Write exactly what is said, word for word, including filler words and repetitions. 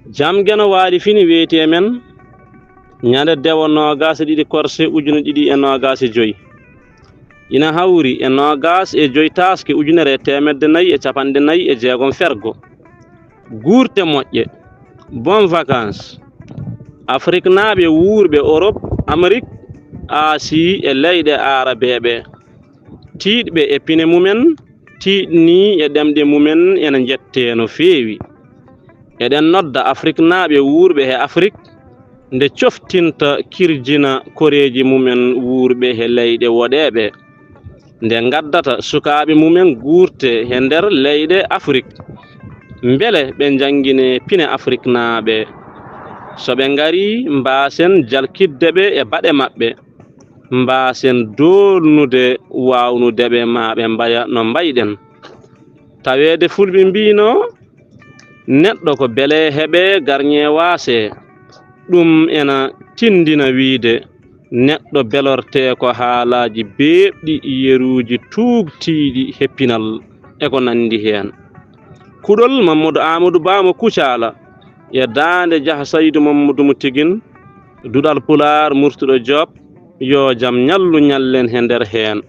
Jam Geno Waali Fini weeti e men ñande dewo noogas e ɗiɗi korse ujune ɗiɗi e noogas e joy. Ina hawri e noogas e joy taaske ujunere e teemedde nayi e capanɗe nayi e jeegom fergo. Guurte moƴƴe, bon vacances. Afriknaaɓe wuurɓe Orop, Amerik, Aasii e leyɗe aarabeeɓe, tiiɗɓe e pine mumen, tiiɗnii e ɗemɗe mumen, ena njettee no feewi. Eɗen nodda Afriknaaɓe wuurɓe he Afrik nde coftinta kirjina koreeji mumen wuurɓe he leyɗe woɗeeɓe, nde ngaddata sukaaɓe mumen guurte he nder leyɗe Afrik, mbele ɓe njanngine pine Afriknaaɓe. So ɓe ngarii, mbaasen jalkitde ɓe e baɗe maɓɓe, mbaasen doolnude waawnude ɓe maa ɓe mbaya no mbayɗen. Taweede Fulɓe mbiino, neɗɗo ko belee heɓee garñee waasee. Ɗum ena tinndina wiyde neɗɗo belortee ko haalaaji beeɓɗi, yeruuji tuugtiiɗi he pinal e ko nanndi heen. Kuɗol Mammadu Aamadu Ba mo Kucaala e daande Jah Saydu Mammadu mo Tigin, Duɗal Pulaar Murtuɗo Joob, yo jam ñallu ñallen he nder heen.